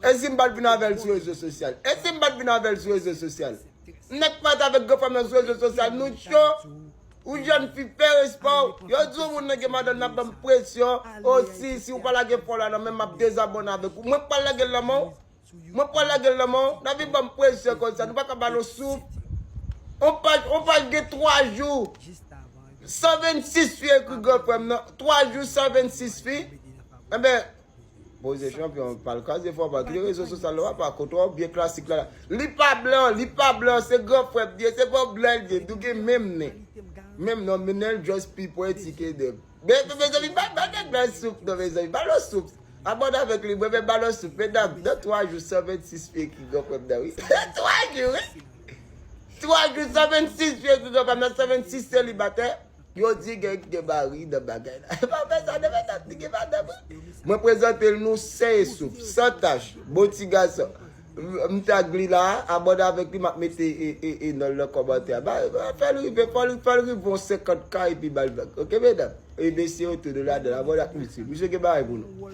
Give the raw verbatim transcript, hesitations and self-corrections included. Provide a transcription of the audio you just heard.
E si m pa t vin avè l sou rezo sosyal? E si m pa t vin avè l sou rezo sosyal? Nèg pa t avèk granfrè m nan sou rezo sosyal, nou cho. Ou jèn fi, fè respè w. Yo di yon moun nan gen madanm nan ap ban m presyon. O si, si w pa lage fò la nan men m, m ap dezabòne avèk ou. Mwen k pral lage l nan men w. Mwen k pral lage l nan men w. Nan vin ban m presyon konsa, nou pa ka ba l yon souf. On paj, on paj gen twa jou. San vennsis fi ekri granfrè m nan. Twa jou, san vennsis fi. Enben, poze chanpyon, pa l kraze fò, pa kite rezo sosyal la, pa kote w byen klasik la. Li pa blan, li pa blan, se granfrè m li ye, se pa blan li ye, nou gen menm nen. Menm non, men nen just pi pwenti ke de. Men, men, mezanmi, ba, ba nèg la souf, non, mezanmi, ba l yon souf. Abòne avèk li, mwen menm ba l yon souf. Medam, nan twa jou, san vennsis fi ekri granfrè m nan, wi. Twa jou, wi. Twa jou, san vennsis fi ekri granfrè m nan, san vennsis selibatè. Yo di gen, gen mari nan bagay la. E pa fè sa, non, medam, li gen madanm, wi. Mwen prezante l nou sen e souf, san tach, bon ti gason. M, m tag li la, abòne avèk li, m ap mete e, e, e non l nan kòmantè a. Ba, ba, fè l rive, fò l, fò l rive yon senkant K epi ba l vag. Oke, medam? E mesye yo tou, nou ladan l, abòne ak misye. Misye gen bagay pou nou.